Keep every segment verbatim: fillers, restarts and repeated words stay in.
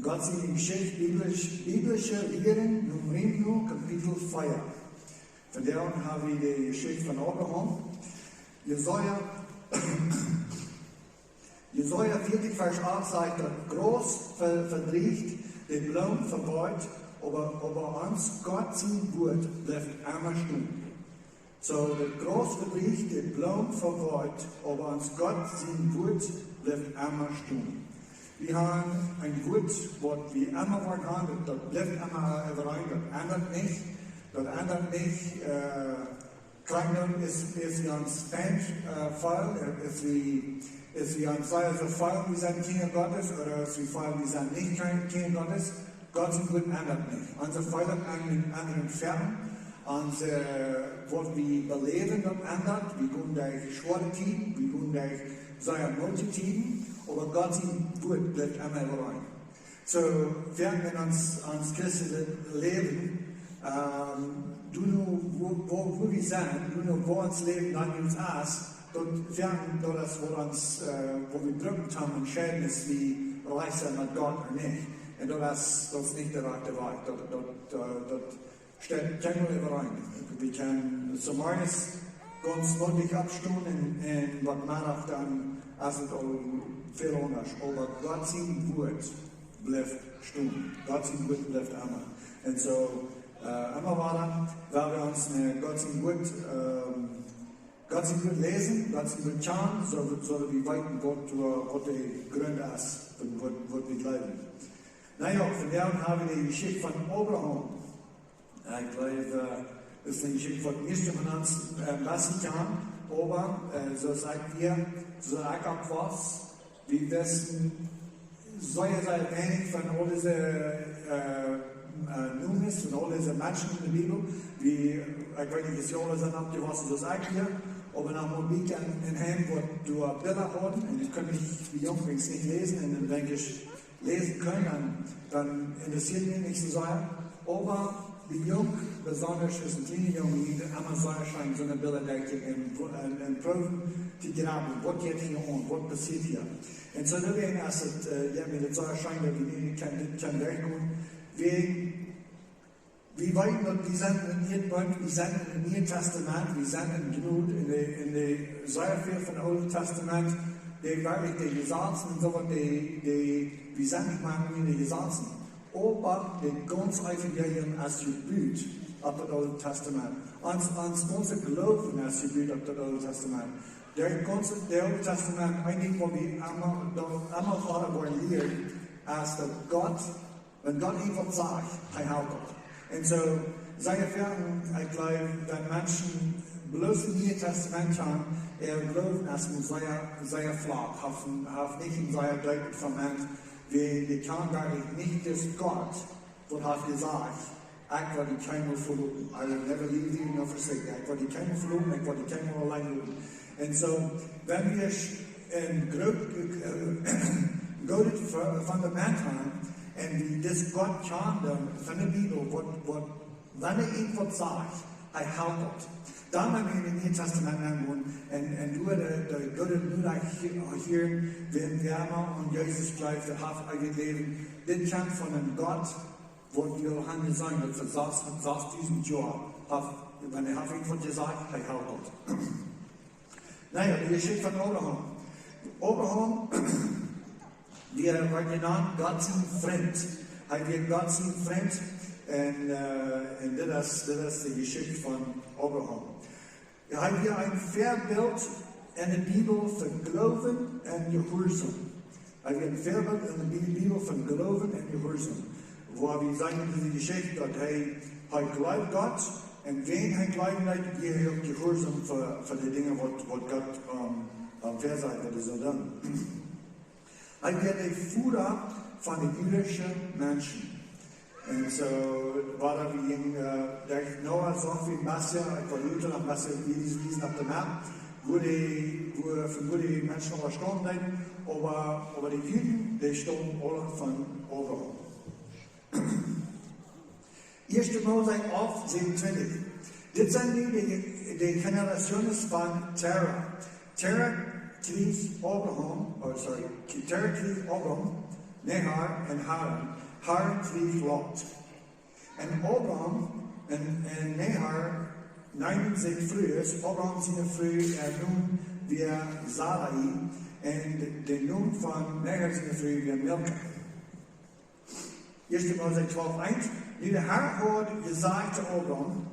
Gott siene Jeschicht, biblisch, biblische Lieren, Nombrino, Kapitel vea. Vondoag hab wie de Jeschicht von Abraham. Jesaja, Jesaja vieetich, Varsch acht sajcht, daut Gras ve-, vedrieecht, de Bloom veweit, oba, oba ons Gott sien Wuat blift emma stonen. Soo, daut Gras vedrieecht, de Bloom veweit, oba ons Gott sien Wuat blift emma stonen. Wie haben een Wuat, waut wie emma woaren haben, daut, daut blift emma äwarein, daut endat nich, daut endat nich, äh, krakjt dan es, es wie ons Feind, äh, feelen, äh, es wie, es wie ons selfst feelen, wie sent Kjinja Gottes, ooda es wie feelen, wie sent nich Kjinja Gottes. Gott sien Wuat endat nich. Onse Feelunk endat, endat nich. Onse, waut wie beläwen, daut endat. Wie gonen derch schwoare Tieden, wie gonen derch sea mootje Tieden, oba Gott sien Wuat blift emma äwarein. Soo, wie haben en ons, ons christlichet Läwen, ähm, doano woo, woo, woo wie sent, doano woo ons Läwen dan nu es, daut, wie haben, daut es waut ons, äh, waut wie brucken toom entscheiden es, wie wie sent met Gott ooda nich. Un daut es, daut es nich de rajchte Wajch. Daut, daut, äh, daut steit kjeenmol äwarein. Wie kjennen zemorjes gaunz mootich oppstonen un, un waut Meddach dan es et aul väl aundasch. Oba Gott sien Wuat blift stonen. Gott sien Wuat blift emma. Un soo, äh, emma wada, wan wie ons, äh, Gott sien Wuat, ähm, Gott sien Wuat läsen, Gott sien Wuat kjanen, soo, soo daut wie weeten, waut, äh, waut de Grunt es von waut, waut wie jleewen. Na jo, vondoag haben wie de Jeschicht von Abraham. Äh, ekj jleew, äh, daut es een Jeschicht, waut mieeschte von ons, äh, een bät kjanen, oba, äh, soo aus ekj wia, soo aus ekj oppwoss, wie wisten sea, sea weinich von aul dise, äh, äh, Nomes, von aul dise Menschen en de Bibel. Wie, ekj weet nich, aus jie aule sent oppjewossen soo aus ekj hia, oba noch mol een bät en, en Heim, waut doa Bilda hauden, un ekj kunn nich, wie jung, weens nich läsen, un dan denkj ekj, läsen kjennen, dan, dan interessieet mie nich soo sea. Oba bie junk, besondasch aus een kjliena Jung, dee emma sea scheen soone Bilda denkj ekj un, un, un proowen to jrepen, waut jeit hia aun, waut passieet hia. Un soo doawäajen es et, äh, jo, mie daut sea scheen, daut wie nu kjennen, dit kjennen derchgonen. Wie, wie weeten, daut wie sent en Nieet Bunt, wie sent en Nieet Tastament, wie sent en Jnod, en de, en de sea väl von Oolet Tastament, dee werkjlich de Jesazen un soo waut, dee, dee, wie sent nich mea en de Jesazen. Oba daut gaunze Evangelium es jebut opp daut Oole Tastament. Ons, ons gaunza Gloowen es jebut opp daut Oole Tastament. Daut gaunze, daut Oole Tastament, een Dinkj waut wie emma, daut emma wada woaren lieren, es daut Gott, wan Gott irjent waut sajcht, hee helt daut. Un soo, sea foaken, ekj jleew, wan Menschen bloos en Niee Tastament gonen, äa Gloowen es mau sea, sea flach, haft, haft nich een sea deepet Fundament, wiels dee kjanen werkjlich nich dis Gott, waut haft jesajcht, ekj woa die kjeenmol veloten. I will never leave thee nor forsake thee. Ekj woa die kjeenmol veloten, ekj woa die kjeenmol auleen loten. Un soo, wan wie een groot, äh, goodet Fu-, Fundament haben, un wie dis Gott kjanen, dan von de Bibel, waut, waut, wan hee irjent waut sajcht, hee helt daut. Dan wan wie en daut Niee Tastament nengonen, un, un doa de, de goode Norecht hia-, hieren, wan wie emma aun Jesus jleewen, daut haft eewjet Läwen, dit kjemt von een Gott, waut wie aul haben jeseenen, daut fa sas-, sasdusent Joa haft, wan hee haft irjent waut jesajcht, hee helt daut. Na jo, de Jeschicht von Abraham. Abraham, dee woat jenant Gott sien Frint. Hee wia Gott sien Frint. Un, äh, un dit es, dit es de Jeschicht von Abraham. Jo, hee wia een Väabilt en de Bibel fa Gloowen un Jehuarsaum. Hee wia een Väabilt en de Bi-, Bibel fa Gloowen un Jehuarsaum. Wua wie seenen en dise Jeschicht, daut hee, hee jleewd Gott, un wan hee jleewen deed, wia hee uk jehuarsaum fa, fa de Dinja waut, waut Gott, ähm, ähm, väasajcht, waut hee sull doonen. Hee wia de Voda von de jüdische Menschen. Un soo, wada wie en, äh, de Noah soo väl Menschen, ekj well nu noch Menschen wiesen, wiesen opp de Map, wua dee, wua, von wua dee Menschen aula stonen deeden, oba, oba de Juden, dee stonen aula von Abraham. Ieeschte Mose alf, säwenuntwintich. Dit sent nu de, de Generationen von Terah. Terah kjrieech Abraham, oh, sorry, Terah kjrieech Abram, Nahor un Haran. Haran kjrieech Lot. Un Abram un, un Nahor neemen sikj Frues. Abram siene Fru, äa Nomen wia Sarai, un de, de Nomen von Nahor siene Fru wia Milka. Ieeschte Mose twalf eent. Nu de Har haud jesajcht to Abram: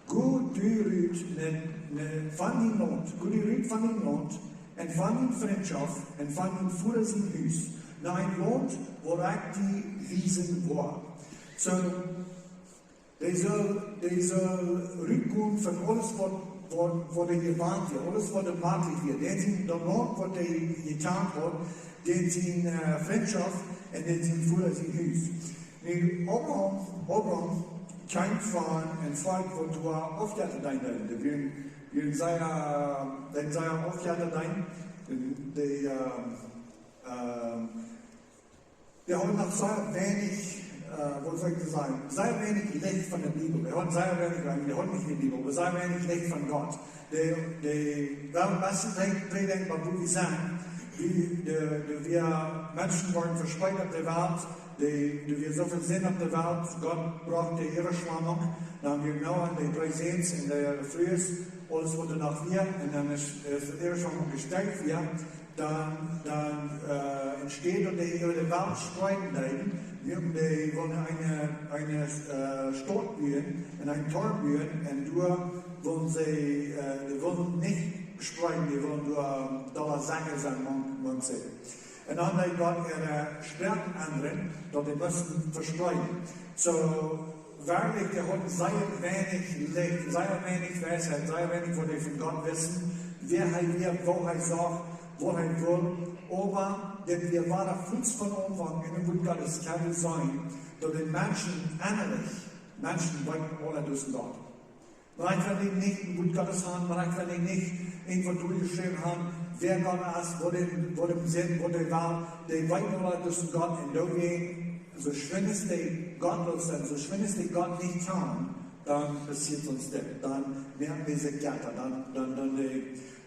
Go du rut, ne, ne, von dien Launt, go du rut von dien Launt un von diene Frintschoft un von dienen Voda sien Hus, no een Launt, waut ekj die wiesen woa. Soo, dee sull, dee sull rutkomen von aules waut, waut, waut hee jewant haud, aules waut hee maklich wia. Dän sien, daut Launt waut hee jekjant haud, dän sien, äh, Frintschoft un dän sien Voda sien Hus. Nu, Abram, Abram kjeem von een Volkj waut doa Aufjetta deenen deed. Dee wieren, wieren sea, dee sea Aufjetta deenen. Dee, dee, ähm, ähm, dee hauden noch sea weinich, äh, waut saul ekj sajen, sea weinich Licht von de Bibel. Dee hauden sea weinich, dee hauden nich de Bibel, oba sea weinich Licht von Gott. Dee, dee wieren best Tiet, Tiet denkjen, oba woo wie sent, wie, de, de, wie Menschen worden vespreet opp de Welt, de, de, wia soo väl Sind opp de Welt, Gott brocht de Äwaschwamunk, dan wia Noah un de dree Säns un de Frues, aules waut doa noch wia, un dan es, es de Äwaschwamunk jestonen wia, dan, dan, äh, enne Städ daut dee äwa de Welt spreeden deeden, wullen dee, wullen eene, eene, äh, Staut buen un een Toorn buen, un doa wullen see, äh, dee wullen nich spreeden, dee wullen doa, ähm, dolla secha sennen mank, mank see. Un dan deed Gott äare Sproak endren, daut dee musten vespreeden. Soo, werkjlich, dee hauden sea weinich Licht, sea weinich Weisheit, sea weinich waut dee von Gott wisten, wäa hee wia, woo hee sach, waut hee wull. Oba daut wia wada fuaz von Aunfank en daut Wuat Gottes kjennen seenen, daut de Menschen ennalich, Menschen weeten aula daut von Gott. Mau ekj well nich een Wuat Gottes haben, mau ekj well nich irjentwaut derchjeschräwen haben, wäa Gott es, waut hee, waut hee sent, waut hee well, dee weeten aula daut von Gott, un doawäajen, soo schwind aus dee Gott well sennen, soo schwind aus dee Gott nich kjanen, dan passieet ons dit. Dan moaken dee sikj Jetta, dan, dan, dan dee,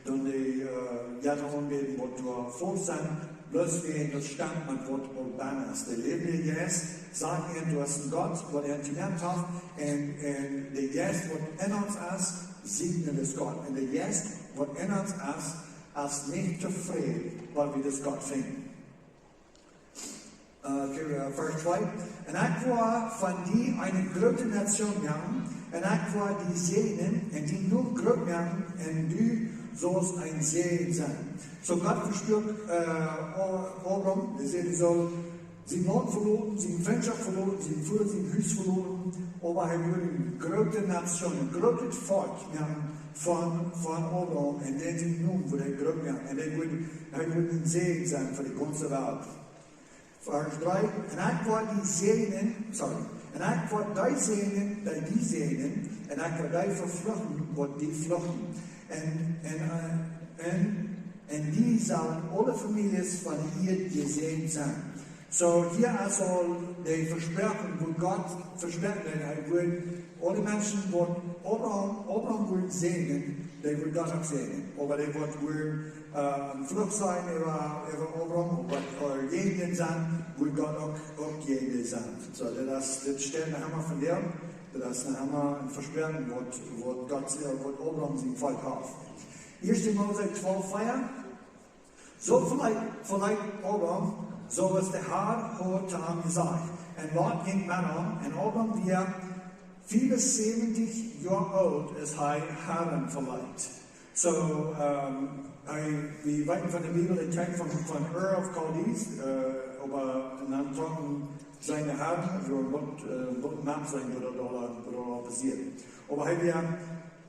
dan dee, äh, Jetta aunbäden, waut doa faulsch sent, bloos wäajen daut stemmt met waut aul bennen es. De läwendje Jeist sajcht an, doa es een Gott, waut an jemoakt haft, un, un de Jeist, waut en ons es, sajcht an, daut es Gott. Un de Jeist, waut en ons es, es nich tofräd, wan wie daut Gott finjen. Äh, okay, äh, Varsch twee. Un ekj woa von die eene groote Nation moaken, un ekj woa die säajnen, un dienen Nomen groot moaken, un du saust een Säajen sennen. Soo Gott vesproak, äh, Abram, dee säd, dee sull sien Launt veloten, siene Frintschoft veloten, sien Voda sien Hus veloten, oba hee wudd eene groote Nation, een grootet Volkj moaken von, von Abram, un dän sien Nomen wudd hee groot moaken, un hee wudd, hee wudd een Säajen sennen fa de gaunze Welt. Varsch dree. Un ekj woa die säajnen, sorry, un ekj woa die säajnen, dee die säajnen, un ekj woa die vefluchen, waut die fluchen. Un, un, äh, un, un en die sellen aule Famieljes von de Ieed jesäajent sennen. Soo, hia es aul de Vesproakunk, woo Gott vesproaken haud, hee wudd aule Menschen, waut Abram, Abram wudd säajnen, dee wudd Gott uk säajnen. Oba dee waut wudd, äh, een Fluch sennen äwa, äwa Abram, waut, äh, jäajen dän sennen, wudd Gott uk, uk jäajen dän sennen. Soo, daut es, dit steit noch emma von däm, daut es noch emma een Vesproaken, waut, waut Gott, äh, waut Abram sien Volkj haud. Ieeschte Mose twalf vea. Soo veleet, veleet Abram, soo aus de Har haud to am jesajcht. Un Lot jinkj met am, un Abram wia fiewunsäwentich Joa oolt, aus hee Haran veleet. Soo, ähm, hee, wie weeten von de Bibel, hee kjeem von, von Ur of Chaldees, äh, oba, äh, un dan trocken see no Haran, doa mott, äh, mott Map sennen, woo daut aul, woo daut aul passieet. Oba hee wia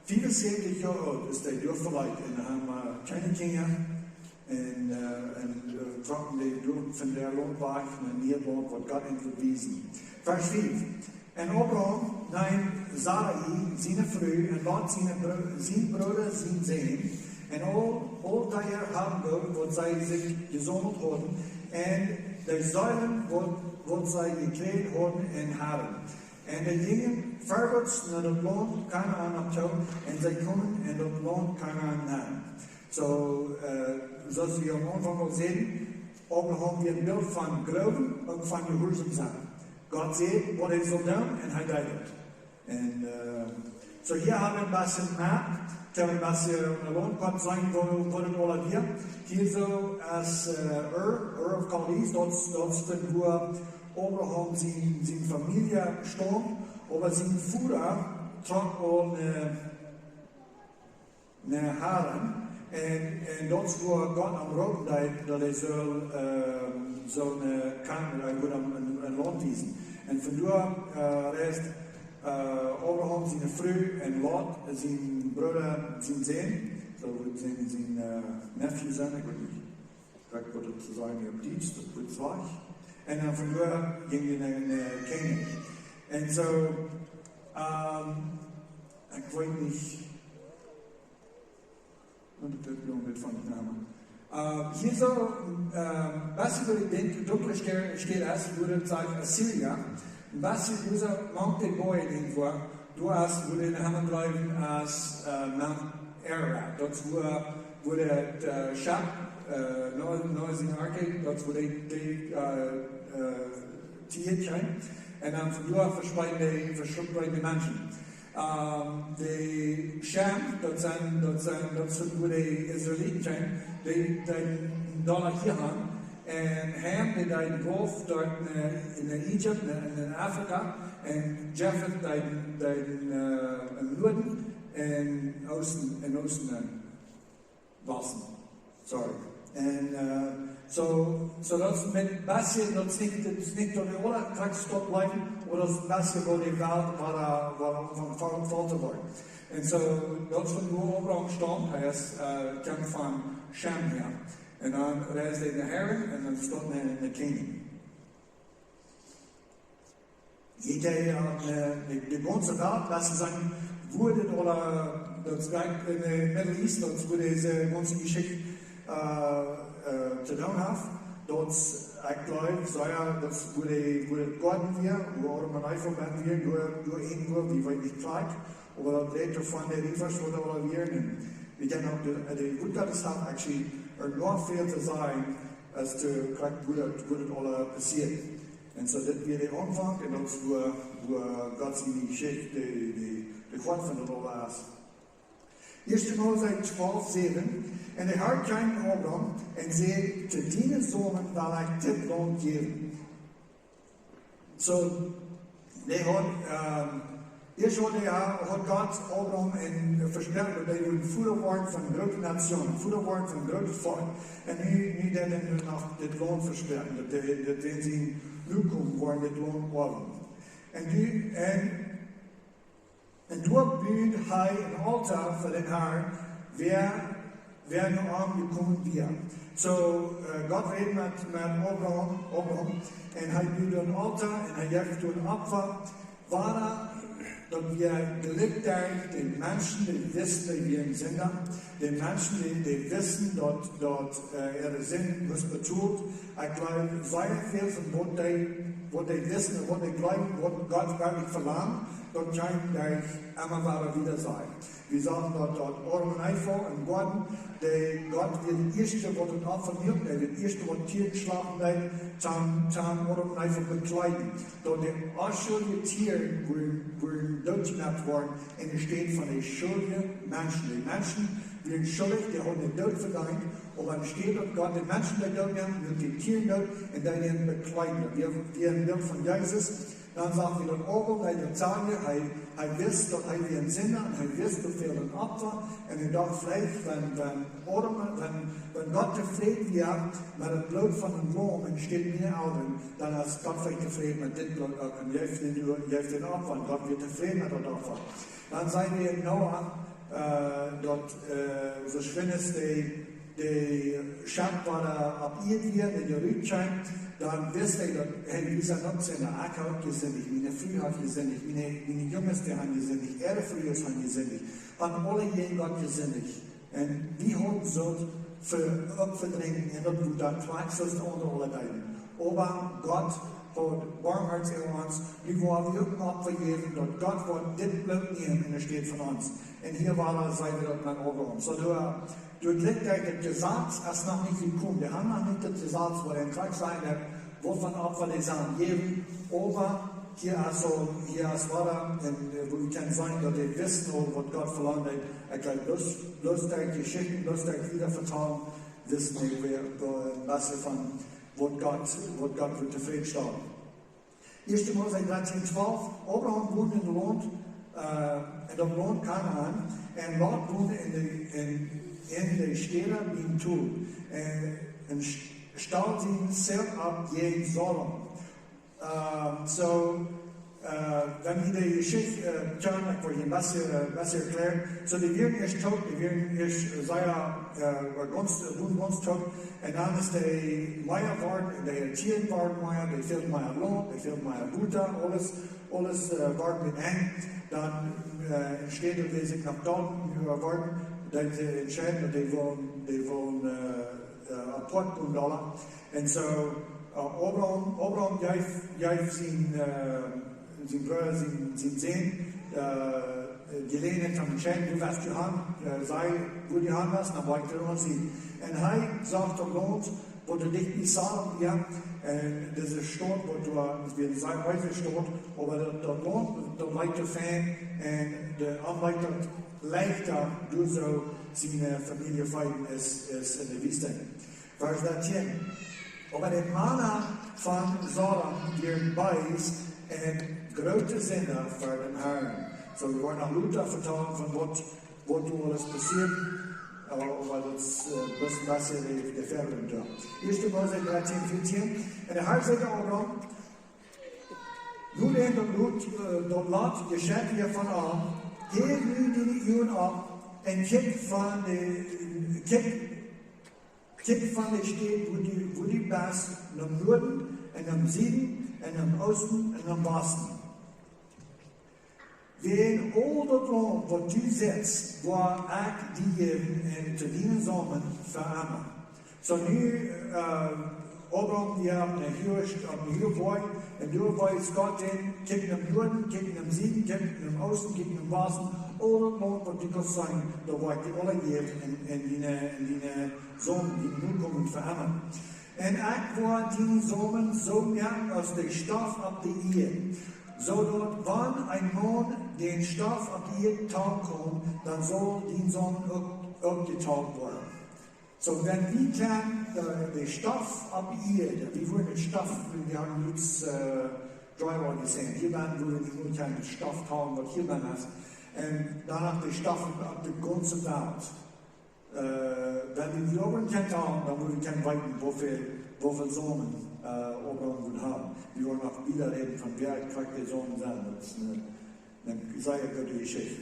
fiewunsäwentich Joa oolt, aus hee doa veleet, un hee haud, äh, kjeene Kjinja, un, äh, un, äh, trocken dee doa von daut Launt wajch, no een Launt, waut Gott an wudd wiesen. Varsch fief. Un Abram neem Sarai, siene Fru, un Lot, siene Bro-, sien Brooda, sien Sän, un aul, aul dee Harngoot, waut see sikj jesaumelt hauden, un de Seelen, waut, waut see jekjräajen hauden en Haran. Un dee jinjen verwoats no daut Launt Kanaan too, un see kjeemen en daut Launt Kanaan aun. Soo, äh, soo aus wie aum Aunfank aul säden, Abraham wia een Bilt von Gloowen, uk von jehuarsom sennen. Gott säd waut hee sull doonen un hee deed et. Un, äh, soo hia hab wie een bät Map, daut wie een bät een Launtkoat seenen, woo, woo daut aules wia. Hia soo aus, äh, Ur, Ur of Chaldees, daut, daut es wua Abraham sien, sien Famielje steit, oba sien Voda trock aul, äh, no Haran. Un, un daut es wua Gott am roopen deed, daut hee sull, äh, sull no Kanaan, hee wudd am een, een Launt wiesen. Un von doa, äh, reist, äh, Abraham siene Fru un Lot, sien Brooda, sien Sän, soo wudd sien, sien, äh, Nephew sennen, ekj weet nich. Daut wudd et soo sennen opp Dietsch, daut wudd sajen. Un dan von doa jinjen see no, äh, Kanaan. Un soo, ähm, ekj weet nich, waut ekj doa noch mea von neem. Äh, hia soo, ähm, waut ekj denkj, dunkle Städ, Städ es, wua et sajcht Assyria. Un waut hia soo mank de Bojen irjentwua, doa es, wua dee han jedreewen aus, äh, Mount Ararat. Daut es wua, wua daut, äh, Schepp, äh, Noah, Noah siene Arche, daut es wua dee, dee, äh, äh, Tiet kjeem. Un dan von doa vespreeden dee, vespreeden dee Menschen. Ähm, de Schem, daut sent, daut sent, daut sent wua de Israeliten sent, dee, dee doa hia han. Un Ham, dee deed Golf doa en, äh, en Ägipten, en, en Afrika. Un Jafet deed, deed, äh, em Nuaden, en Oosten, en Oosten, äh, wausen. Sorry. Un, äh, soo, soo daut es een bät, daut es nich, daut es nich daut de aule krakjt stoakj bliewen, oba daut es een bät wua de Welt, wua, wua, wua von, von, von to woaren. Un soo, daut es von wua Abraham stamt, hee es, äh, kjemt von Schem hia. Un dan reist hee no Haran un dan steit hee en Kanaan. Jie, äh, de, de gaunze Welt, waut see sajen, wua daut aule, daut es jlikj en de Middle East, daut es wua dise gaunze Jeschicht, äh, äh, to doonen haft. Daut es, ekj jleew, soo jo, daut es wua de, wua daut Goaden wia, wua Adam un Eva bennen wieren, wua, wua een wia, wie weeten nich krakjt, oba daut rät doavon, de Rivers, wua daut aule wieren. Un wie kjennen uk de, de Wuat Gottes haft actually noch väl to sajen, aus to krakjt wua daut, wua daut aule passieet. Un soo, dit wia de Aunfank, un daut es wua, wua Gott siene Jeschicht, de, de, de Goat von daut aule es. Ieeschte Mose twalf säwen, un de Har kjeem no Abram un säd: "To diene Sonen well ekj dit Launt jäwen." Soo, dee haud, ähm, ieescht haud hee, haud Gott Abram een Vespräakjen, daut hee wudd Voda woaren von groote Nationen, Voda woaren von grootet Volkj. Un nu, nu deed hee noch dit Launt vespräakjen, daut hee, daut hee siene Nokomen woaren dit Launt oawen. Un nu, un, un doa bud hee een Altoa fa dän Harn, wäa wäa no am jekomen wia. Soo, äh, Gott räd met, met Abram, Abram, un hee bud een Altoa un hee jeef doa een Opfa. Wuarom? Daut wia jlikj de Menschen, dee wisten, dee wieren Sinda. De Menschen, dee, dee wisten daut, daut, äh, äare Sind must betolt. Ekj jleew, sea väl von waut dee, waut dee wisten un waut dee jleewden, waut Gott werkjlich velangt, daut kjeem derch emma wada wieda sajen. Wie sagen daut, daut Adam un Eva em Goaden, dee Gott wia de ieeschte waut daut Opfa muak, dee wia de ieeschte waut Tieren schlachten deed, toom, toom Adam un Eva bekjleeden. Daut de onschuldje Tieren wudden, wudden dootjemoakt woaren enne Städ von de schuldje Menschen. De Menschen wieren schuldich, dee hauden dän Doot vedeent, oba enne Städ daut Gott de Menschen deed dootmoaken, muak hee de Tieren doot un deed an bekjleeden. Daut wia, wia een Bilt von Jesus. Dan sag wie daut Abram, hee daut säd, hee, hee wist daut hee wia een Sinda un hee wist, hee fäld een Opfa. Un hee docht veleicht, wan, wan Adam, wan, wan Gott tofräd wia met daut Bloot von een Laum enne Städ miene Elren, dan es Gott veleicht tofräd met dit Bloot uk. Un hee jeef dän, hee jeef dän Opfa un Gott wia tofräd met daut Opfa. Dan säd hee Noah, äh, daut, äh, soo schwind aus de, de Schepp wada opp Ieed wia, dee doa rutkjeem, dan wist hee daut, hey, wie sent uk Sinda, ekj hab uk jesindicht, miene Fru haft jesindicht, miene, miene Junges, dee haben jesindicht, äare Frues haben jesindicht, haben aule jäajen Gott jesindicht. Un wie hauden sult fa, uk vedrinjen un daut wia daut krakjt soo aus de aundre aule deeden. Oba Gott Gott, barmhartich äwa ons, nu woa wie uk een Opfa jäwen, daut Gott woat dit Bloot nämen enne Städ von ons. Un hia wia daut, säd hee daut met Abraham. Soo, doa, doa lijcht daut Jesaz es noch nich jekomen. Dee haben noch nich daut Jesaz, wua een krakjt sajen deit, waut fa Opfa dee sellen jäwen. Oba hia es soo, hia es wada, un, äh, wua wie kjennen seenen, daut dee wisten aul, waut Gott velangt haud. Ekj jleew, bloos, bloos derch Jeschichten, bloos derch wieda vetalen, wisten dee wada, äh, een bät von waut Gott, waut Gott wudd tofräd stalen. Ieeschte Mose dartieen twalf, Abraham wond en daut Launt, äh, en daut Launt Kanaan, un Lot wond en de, en, en de Städa biem Tol, un, un st-, stald sien Zelt opp jäajen Sodom. Ähm, soo, äh, wan wie de Jeschicht, äh, kjanen, ekj well hia een bät, äh, bät erkjlären. Soo, dee wieren ieescht toop, dee wieren ieescht, äh, sea, äh, gaunz, äh, wond gaunz toop. Un dan es dee mea worden, un dee Tieren worden mea, dee fäld mea Launt, dee fäld mea Wota, aules, aules, äh, word met enj. Dan, äh, entstund daut, wia sikj noch doa, äh, worden, daut see entscheeden, daut dee wullen, dee wullen, äh, äh, apoat gonen dolla. Un soo, äh, Abraham, Abraham jeef, jeef sien, äh, sien Brooda, sien, sien Sän, äh, Jeläajenheit toom entscheiden, du woascht Johan, äh, saj, wua du han woascht, dan woa ekj doa aun sien. Un hee sach daut Launt, waut doa dicht bie Sodom wia, un dise Staut, waut doa, wia een sea weise Staut, oba daut, daut Launt, daut leet too fein, un dee Aunleidunk leichta, doa soo siene Famielje feeden es, es en de Wiest. Varsch dartieen. Oba de Mana von Sodom wieren bees un groote Sinda ver dän Harn. Soo, wie woaren noch lota vetalen von waut, waut doa aules passieed, äh, oba daut es, äh, daut es een bät de, de Väarunk doa. Ieeschte Mose dartieen vieetieen. Un de Har säd to Abraham, nu dan daut Lot, äh, daut Lot jeschekjt wia von am, häw nu diene Uagen opp un kjikj von de, kjikj Kjikj von de Städ, wua du, wua du best, nom Nuaden un nom Sieden un nom Oosten un nom Wasten. Wäajen aul daut Launt, waut du sitst, woa ekj die jäwen un to dienen Samen fa emma. Soo nu, äh, Abraham, dee opp een huagen, opp een huagen Boajch, un doa wia Gott, kjikj nom Nuaden, kjikj nom Sieden, kjikj nom Oosten, kjikj nom Wasten, aul daut Launt, waut du kaust seenen, daut woa ekj die aula jäwen un, un diene, un diene Sonen, diene Nokomen fa emma. Un ekj woa dienen Samen soo moaken aus de Stoff opp de Ieed, soo daut wan een Maun dän Stoff opp de Ieed talen kaun, dan saul dien Samen uk, uk jetalt woaren. Soo, wan wie kjennen, äh, de Stoff opp de Ieed, wie wudden de Stoff, wie haben nu, äh, Drywall jeseenen. Hia bennen wudden wie nu kjennen Stoff talen, waut hia bennen es. Un dan noch de Stoff opp de gaunze Welt. Äh, wan wie doaräwa kjennen talen, dan wudden wie kjennen weeten, woo väl, woo väl Sonen, äh, Abraham wudd haben. Wie wellen noch wieda räden von wäa krakjt de Sonen sent. Daut es eene, eene sea goode Jeschicht.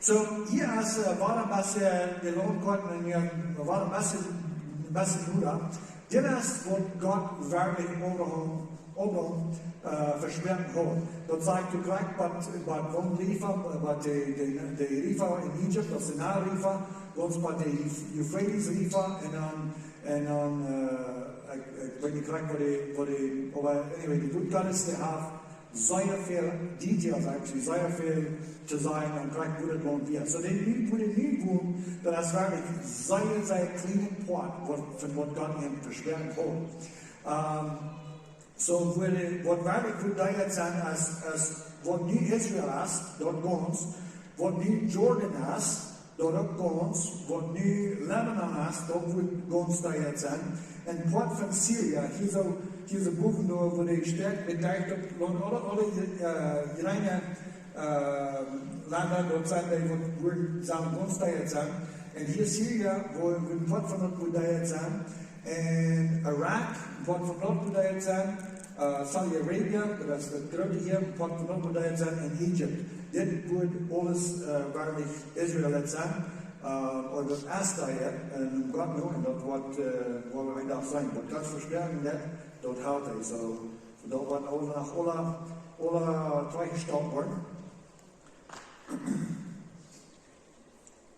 Soo, hia es, äh, wia een bät de Launtkoat un hia wia een bät, een bät Juda. Dit es waut Gott werkjlich Abraham Abraham, äh, vesproaken haud. Daut sajcht, du kjrichst bie, bie de Riefa, bie de, de, de Riefa en Ägipten, daut es de Nilriefa, dan bie de Euphrates Riefa un dan, un dan, äh, ekj, ekj weet nich krakjt waut dee, waut dee, oba anyway, de Wuat Gottes, dee haft sea väl Details, actually, sea väl to sajen, dan krakjt wua daut Launt wia. Soo, dee nu, wua dee nu wonen, daut es werkjlich sea, sea kjliene Poat, waut, von waut Gott an vesproaken haud. Ähm, Soo, waut, waut werkjlich wudd deelich sennen es, es waut nu Israel es, daut gaunz, waut nu Jordan es, daut uk gaunz, waut nu Libanon es, daut wudd gaunz deelich sennen. Un Poat von Syrien, hia soo, hia soo bowen doa, wua dee Städ met Dach opp, aule, aule, äh, jreene, äh, Lenda, daut sent dee, waut wudden, sellen gaunz deelich sennen. Un hia Syrien, wua, wua een Poat von daut wudd deelich sennen. Un Irak, een Poat von daut wudd deelich sennen, äh, Saudi Arabia, daut es daut groote hia, een Poat von daut wudd deelich sennen, un Ägipten. Dit wudd aules, äh, werkjlich Israel sennen, äh, oba daut es doa, äh, en Gott nu, un daut woat, äh, woa wie een Dach seenen. Waut Gott vesproaken haud, daut haud hee. Soo, daut woat aula noch, aula, aula trajchtjestalt woaren.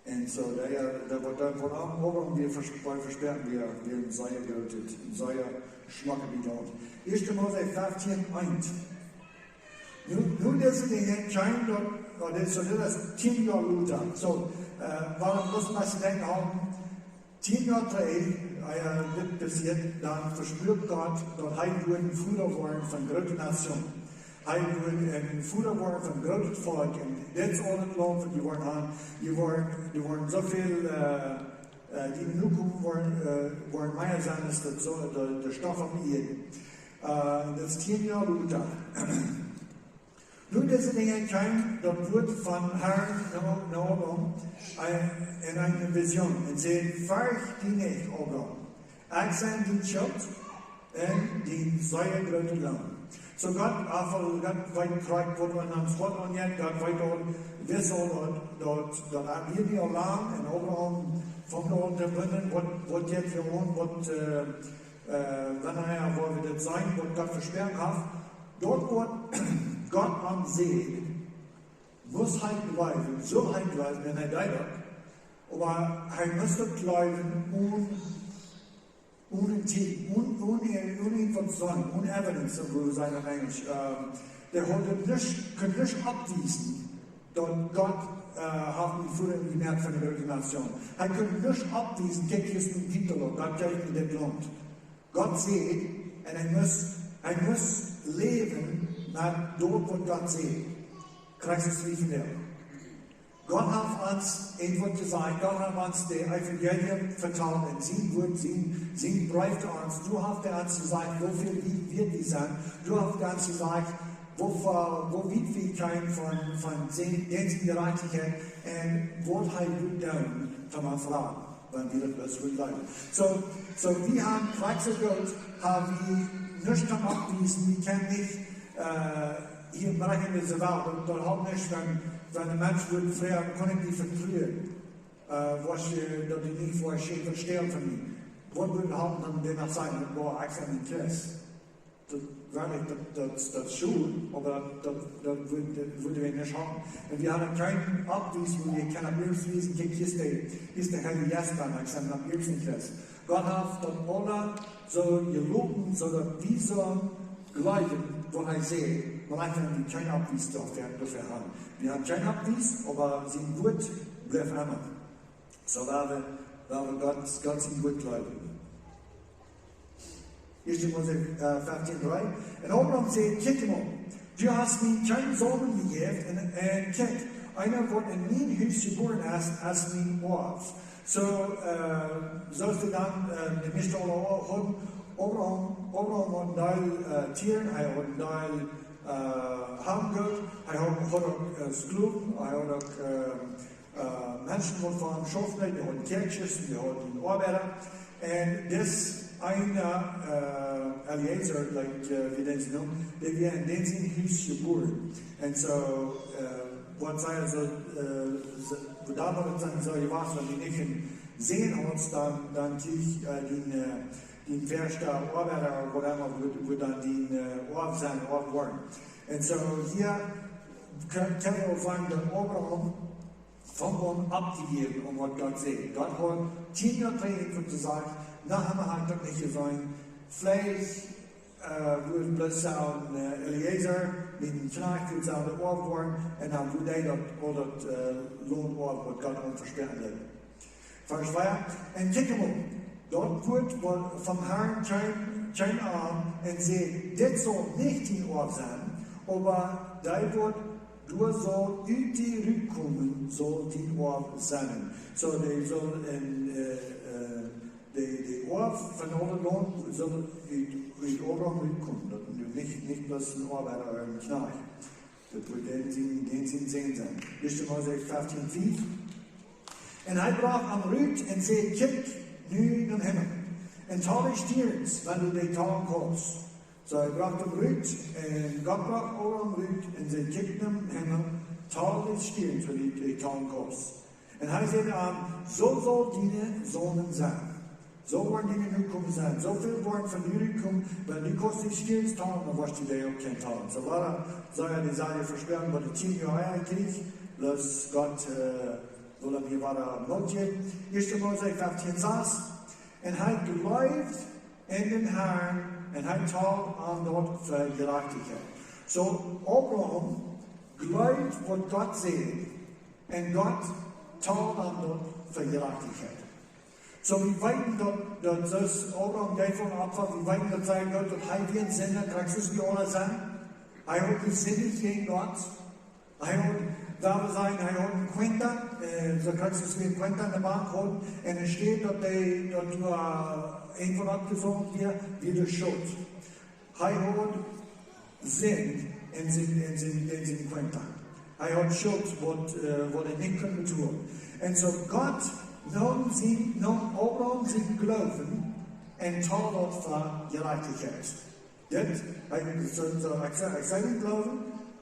Un soo, daut, daut woat dan von Abraham, wia, wia vesproaken, wia, wia een sea grootet, een sea Schmocke wie daut. Ieeschte Mose feftieen eent. Nu, nu dise Dinja kjeemen daut, oh, dit, so dit es tieen Joa lota. So, äh, wuarom mott eena sikj denkjen, tieen Joa trigj, äh, dit passieet, dan vesprakj Gott daut hee wudd een Voda woaren von groote Nationen. Hee wudd een Voda woaren von grootet Volkj. Un dit es aul daut Launt waut dee woaren haben. Dee woaren, dee woaren soo väl, äh, äh, dee Nokomen woaren, äh, woaren mea sennen aus daut, soo, de, de Stoff opp de Ieed. Äh, daut es tieen Joa lota. Nu dise Dinja kjeemen daut Wuat vom Harn no, no Abram, äh, en eene Vision. Un säd: Fercht die nich, Abram. Ekj sie dien Schilt un dien sea grootet Loon. So Gott, äh, Gott weet krakjt waut aun ons Hoat aunjeit, Gott weet aul, wist aul daut, daut, daut hee wia aul lang un Abram funk aul aun to wundren, waut, waut jeit hia aun, waut, äh, äh, wanea woa wie daut seenen, waut Gott vesproaken haft. Daut waut Gott am säd, must hee jleewen, sull hee jleewen, un hee deed daut. Oba hee must daut jleewen onen, onen Tiet, onen, onen, onen waut seenen, onen evidence, soo wudd wie sajen opp Enjlisch. Ähm, dee haud nuscht, kunn nuscht bewiesen, daut Gott, äh, haft am Voda jemoakt von de groote Nation. Hee kunn nuscht bewiesen, kjikj, hia es een Titel, Gott jeef mie dit Launt. Gott säd, un hee must, hee must läwen no daut waut Gott säd. Christus lief nich. Gott haft ons een Wuat jesajcht, Gott haft ons daut Evangelium vetalt un sien Wuat, sien, sien Breef to ons. Doa haft hee ons jesajcht, woo väl wie, wie, wie sent. Doa haft hee ons jesajcht, woo, woo wiet wie kjeemen von, von sien, dän siene Jerajchtichkjeit un waut hee wudd doonen, toom ons raden, wan wie daut bloos wudden jleewen. So, so wie haben krakjt soo goot, haben wie nuscht to bewiesen, wie kjennen nich, äh, hia brinjen dise Welt, daut, daut halpt nuscht, wan, wan een Mensch wudd froagen, kaun ekj die vetruen? Äh, waut du, daut du nich woascht vestonen von mie. Waut wudd halpen, dan dee noch sajen, boah, ekj sie een Christ. Daut, werkjlich, daut, daut, daut es scheen, oba daut, daut, daut wudd, daut wudd nich halpen. Un wie haben kjeen Bewies, wua wie kjennen Bewies wiesen, kjikj, hia es de, hia es de Heilje Jeist, dan ekj sie een Christ. Gott haft daut aula soo jeloten, soo daut wie soo jleewen, waut hee sajcht, oba wie haben kjeen Bewies doafäa, doafäa haben. Wie haben kjeen Bewies, oba sien Wuat blift emma. So woa wie, woa wie Gott, Gott sien Wuat jleewen. Ieeschte Mose, äh, feftieen dree. Un Abram säd: Kjikj mol, du hast mie kjeenen Sän jejäft, un, un kjikj, eena waut en mien Hus jebuaren es, es mien Oaw. So, äh, soo aus wie dan, äh, de mieeschte aula hauden, Abram, Abram haud een Deel, äh, Tieren, hee haud een Deel, äh, Haungoot, hee haud, haud uk, äh, Sklowen, hee haud uk, äh, äh, Menschen waut fa am schauften, dee hauden Kjnechts, dee hauden Oabeida. Un dis eena, äh, Eliezer, like, äh, woo dee sikj nemt, dee wia en dän sien Hus jebuaren. Un so, äh, waut see soo, äh, soo, waut doa waut et dan soo jewast, wan du nich een Sän haudst, dan, dan kjrieech, äh, dee, äh, dee ieeschte Oabeida, whatever, wudd, wudd dan dee, äh, Oaw sennen, Oaw woaren. Un so hia kjenn, kjenn wie uk seenen, daut Abram funk aun opptojäwen, om waut Gott säd. Gott haud tieen Joa trigj to sajen, na, hab ekj daut nich jeseenen. Veleicht, äh, wudd bloos sajen, äh, Eliezer, mien Kjnajcht, wudd sajen, de Oaw woaren, un dan wudd hee daut, aul daut, äh, Launt oawen, waut Gott am vesproaken haud. Varsch vea. Un kjikj mol, daut Wuat von, vom Harn kjeem, kjeem aun un säd: Dit saul nich dien Oaw sennen, oba dee waut doa saul ut die rutkomen, saul dien Oaw sennen. So, dee saul en, äh, äh, de, de Oaw von aule Launt saul ut, ut Abram rutkomen. Daut nu nich, nich bloos een Oabeida ooda een Kjnajcht. Daut wudd dän sien, dän sien Sän sennen. Ieeschte Mose feftieen fiew. Un hee brocht am rut un säd: Kjikj nu nom Himmel un tal de Stierns, wan du dee talen kaust. So, hee brocht am rut, un Gott brocht Abram rut un säd: Kjikj nom Himmel, tal de Stierns, wan du dee talen kaust. Un hee säd to am: Soo saul diene Sonnen sennen. Soo woaren diene Nokomen sennen. Soo väl woaren von die rutkomen, wan du kaust de Stierns talen, dan woascht du dee uk kjennen talen. So wia, soo hee dee Sach vesproaken, waut hee tieen Joa ea kjrieech, daut Gott, äh, wull am hia wada Moot jäwen. Ieeschte Mose feftieen sas. Un hee jleewd en dän Harn, Un hee tald am daut fa Jerajchtichkjeit. Soo, Abraham jleewd waut Gott säd, un Gott tald am daut fa Jerajchtichkjeit. Soo, wie weeten daut, daut soo aus Abraham jeef een Opfa, wie weeten daut sien Gott, daut hee wia een Sinda, krakjt soo aus wie aula sent. Hee haud jesindicht jäajen Gott. Hee haud, daut well sajen, hee haud eene cuenta, äh, soo krakjt soo aus wie eene cuenta enne Bank hauden, un doa steit daut hee, daut doa, äh, een waut aufjesocht wia, wia de Schult. Hee haud Sind en sien, en sien, en siene cuenta. Hee haud Schult waut, äh, waut hee nich kunn betolen. Un soo Gott neem sien, neem Abraham sien Gloowen un tald daut fa Jerajchtichkjeit. Dit, hee, soo, soo, ekj saj, ekj saj nich Gloowen,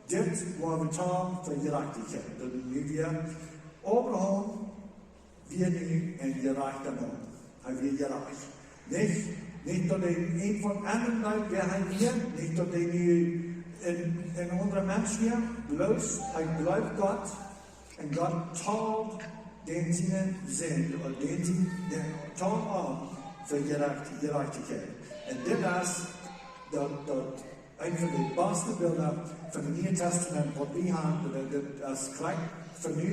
dit woat betolt fa Jerajchtichkjeit. Daut nu wia Abraham wia nu een jerajchta Maun. Hee wia jerajcht. Nich, nich daut hee een waut aundret deed, wäa hee wia, nich daut hee nu een, een aundra Mensch wia, bloos hee jleewd Gott un Gott tald dän siene Sind, ooda dän sien, dän tald am fa Jerajcht-, Jerajchtichkjeit. Un dit es daut, daut een von de baste Bilda von daut Niee Tastament waut wie haben, daut, daut es krakjt fa nu,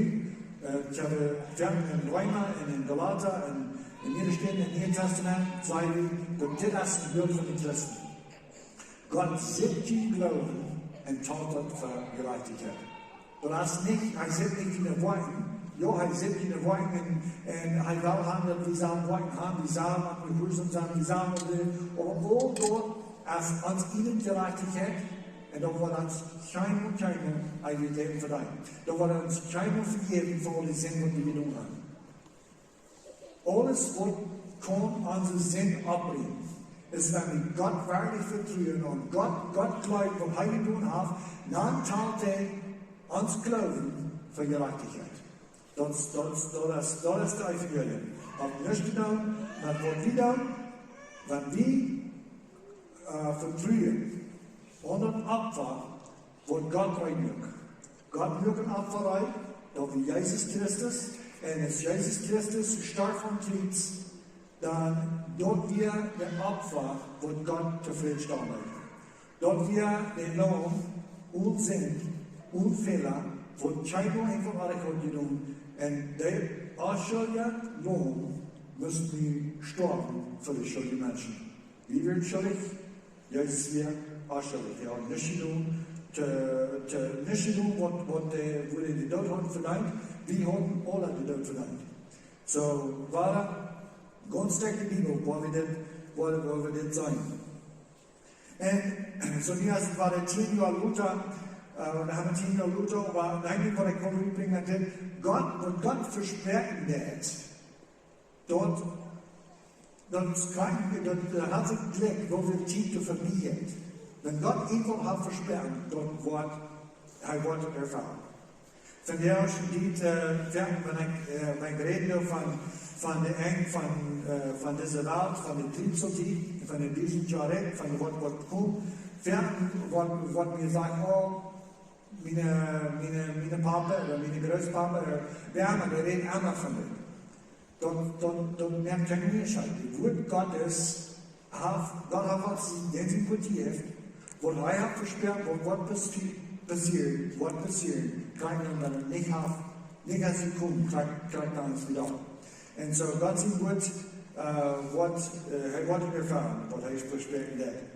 äh, ekj hab, wie haben en Reema un en Galata un en jieda Städ em Nieen Tastament, saj wie, daut dit es een Bilt von de Christen. Gott sitt dien Gloowen un talt daut fa Jerajchtichkjeit. Daut es nich, hee sitt nich diene Woakjen. Jo, hee sitt diene Woakjen un, un hee well haben daut wie sellen Woakjen haben, wie sellen aun jehuarsom sennen, wie sellen daut, oba aul daut es ons ieejne Jerajchtichkjeit un daut woat ons kjeen, kjeen eewjet Läwen vedeenen. Daut woat ons kjeen vejäwen fa aul de Sind waut wie jedonen haben. Aules waut kaun onse Sind oppbrinjen, es wan wie Gott werkjlich vetruen un Gott, Gott jleewen waut hee jedonen haft, dan talt hee ons Gloowen fa Jerajchtichkjeit. Daut, daut, daut es, daut es daut Evangelium. Haft nuscht to doonen met waut wie doonen, wan wie, äh, vetruen aun daut Opfa waut Gott rein muak. Gott muak een Opfa rein, daut wia Jesus Christus, un aus Jesus Christus storf aum Kjriez, dan daut wia daut Opfa waut Gott tofräd stald. Daut wia daut Laum, one Sind, one Fäla, waut kjeen Mensch haud jedonen, un daut onschuldje Laum must nu stoawen fa de schuldje Menschen. Wie wieren schuldich, Jesus wia onschuldich. Hee haud nuscht jedonen, to, to, nuscht jedonen waut, waut de, wua dee de Doot haud vedeent. Wie hauden aula de Doot vedeent. Soo, wada, gaunz derch de Bibel, wua wie dit, wua, wua wie dit seenen. Un soo nu es et wada tieen Joa lota, äh, dan haben wie tieen Joa lota, oba eejentlich waut ekj well rutbrinjen, daut dit Gott, waut Gott vesproaken haft, daut, daut es kjeen, daut, äh, haft sikj jlikj, woo väl Tiet doa vebie jeit. Wan Gott eent waut haft vesproaken, daut woat, hee woat et erfellen. Vondoag es dit, äh, wan ekj, äh, wan ekj räd von, von de Enj von, äh, von dise Welt, von de Tiet, von de dusent Joa, von waut, waut kjemt, dan woat, woat mie jesajcht, oh, miene, miene, miene Papa ooda miene Grootpapa ooda wäa emma, dee räden emma von dit. Daut, daut, daut moakt kjeen Unjascheet. Daut Wuat Gottes haft, Gott haft ons dise Tiet jejäft, waut hee haft vesproaken, waut, waut passi-, passieren, waut passieren kaun, wan et nich haft, nich aus et kjemt, kjrieet, kjrieet dan es wada. Un soo Gott sien Wuat, äh, woat, äh, hee woat et erfellen, waut hee vesproaken haft.